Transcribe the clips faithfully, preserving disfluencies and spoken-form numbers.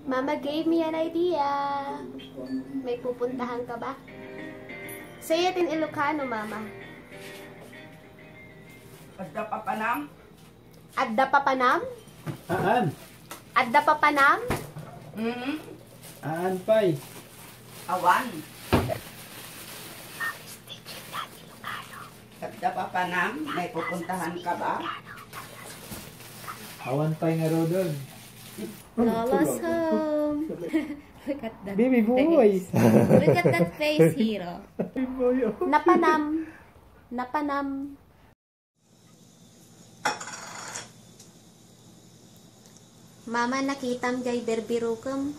Mama gave me an idea. May pupuntahan ka ba? Say it in Ilocano, Mama. Adda papanam? Adda papanam? Aan. Adda papanam? Mm. Aan pay. Awan. Adda papanam? May pupuntahan ka ba? Awan pay nga rodon. Lola's home. Look at that Baby boy. Face. Look at that face, Hero. Baby boy, oh. Napanam. Napanam. Mama, nakitam jay berbirukem?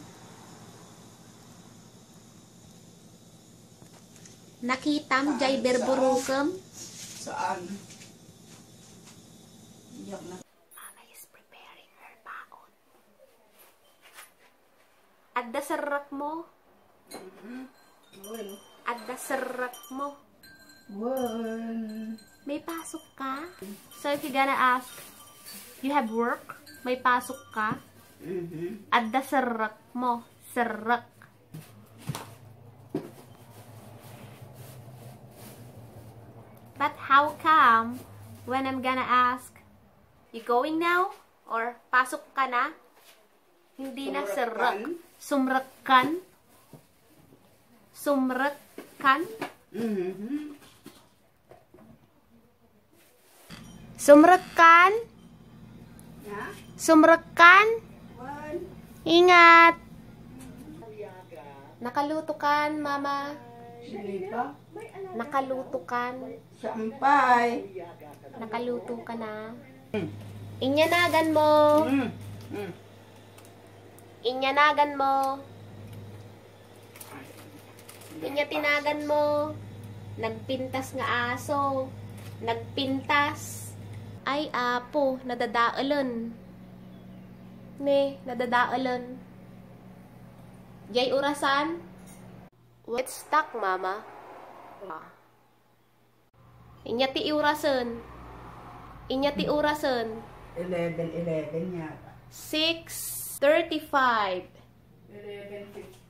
Nakitam jay berbirukem? Saan? Iyak na. Mama is preparing her baon. Adda serrekmo? Mm-mm. Wen. Adda serrekmo? Wen. May pasok ka? So if you're gonna ask, "You have work?" May pasok ka? Mm-hmm. Adda serrekmo? Serrek. But how come when I'm gonna ask, "You going now?" or "Pasok ka na?" Hindi na serrek. Sumrekkan. Sumrekkan. Sumrekkan? Mm-hmm. Sumrekkan? Ha? Sumrekkan? Wen. Ingat. Nakaluto kan, Mama? Sinipa? Nakaluto kan? Sampay. Nakaluto ka na? Mm. Inyanagan mo. Mm. Mm. Inyanagan mo. Inya tinagan mo. Nagpintas nga aso. Nagpintas. Ay, apo, nadadaelen. Ne, nadadaelen. Jay orasan? It's stuck, Mama. Ah. Inya ti orasen. Inya ti orasen. Eleven eleven yata. Six thirty-five. Eleven fifty.